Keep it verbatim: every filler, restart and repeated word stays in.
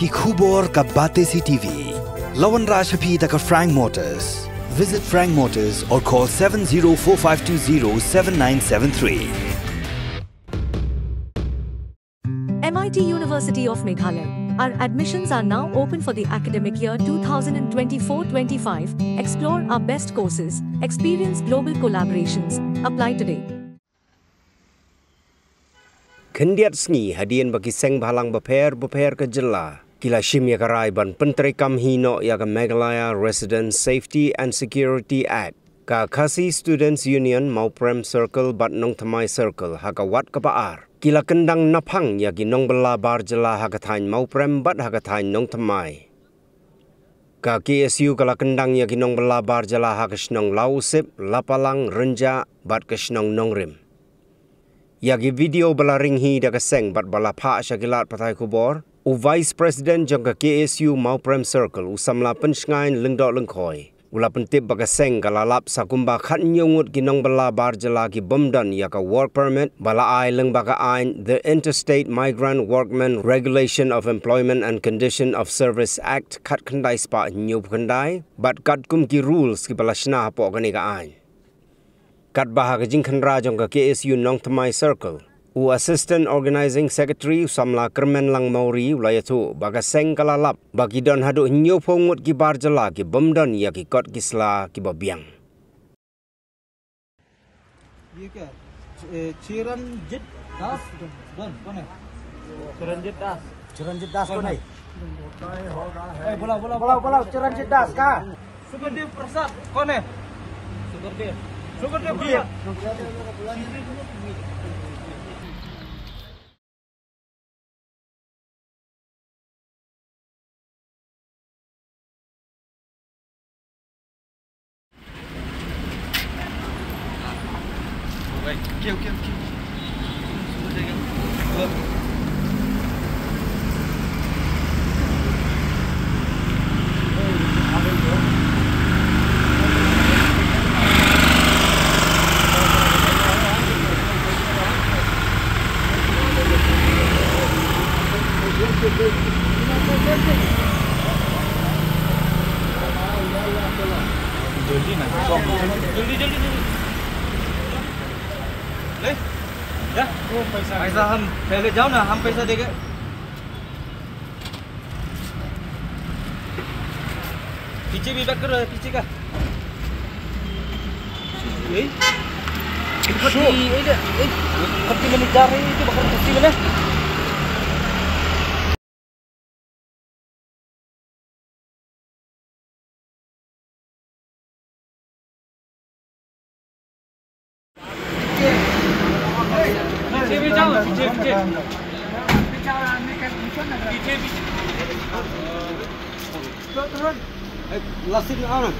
Ki khubor ka Batesi T V. La wanrah sha phi da ka Frank Motors. Visit Frank Motors or call seven zero four five two zero seven nine seven three. M I T University of Meghalaya. Our admissions are now open for the academic year two thousand twenty-four twenty-five. Explore our best courses, experience global collaborations. Apply today. Khyndiat sngi hadien ba ki seng bhalang bapher bapher ka jylla ki la shim ïa ka rai ban pyntreikam hi noh ïa ka Meghalaya Residents Safety and Security Act, ka Khasi Students Union Mawprem Circle bad Nongthymmai Circle ha ka wat kaba ar ki la kyndang naphang ïa ki nongbylla bar jylla ha ka thaiñ Mawprem bad ha ka thaiñ Nongthymmai. Ka K S U ka la kyndang ïa ki nongbylla bar jylla ha ka shnong Lawusip, Lapalang, Rynjah bad ka shnong Nongrim. Ïa ki video ba la ring hi da ka seng bad ba la phah sha ki lad pathai khubor, u Vice President jong ka K S U Mawprem Circle, u samla Pynshngaiñ Lyngdoh Lyngkhoi, u la pyntip ba ka seng ka la lap sa kumba khathynñiew ngut ki nongbylla bar jylla ki bym don ïa ka work permit ba la ai lyngba ka aiñ The Interstate Migrant Workmen Regulation of Employment and Condition of Service Act khatkhyndai spah hynñiewphew khyndai bad katkum ki rules kiba la shna hapoh kane ka aiñ. Katba ha ka jingkhynra jong ka K S U Nongthymmai Circle, u Assistant Organizing Secretary u samla Kyrmenlang Mawrie u la ïathuh ba ka seng ka la lap ba ki don haduh hynñiewphew ngut ki bar jylla ki bym don ïa ki kot ki sla kiba biang. ये क्या? ए, चिरंजीत दास? कौन, कौन है? चिरंजीत दास। चिरंजीत दास कौन है? ए, बुलाओ, बुलाओ, बुलाओ, बुलाओ, चिरंजीत दास कहाँ? सुखदेव प्रसाद कौन है? सुखदेव। सुखदेव प्रसाद। जल्दी ना, जल्दी, जल्दी, जल्दी। ले, जा। पैसा हम पहले जाओ ना, हम पैसा देंगे। पीछे भी back करो, पीछे का। ए? ए, ए, ए, खत्ती में नहीं जा रही, तू बकर खत्ती में ना। पीछे भी जाओ, पीछे, पीछे। पीछे, पीछे। Lasin na.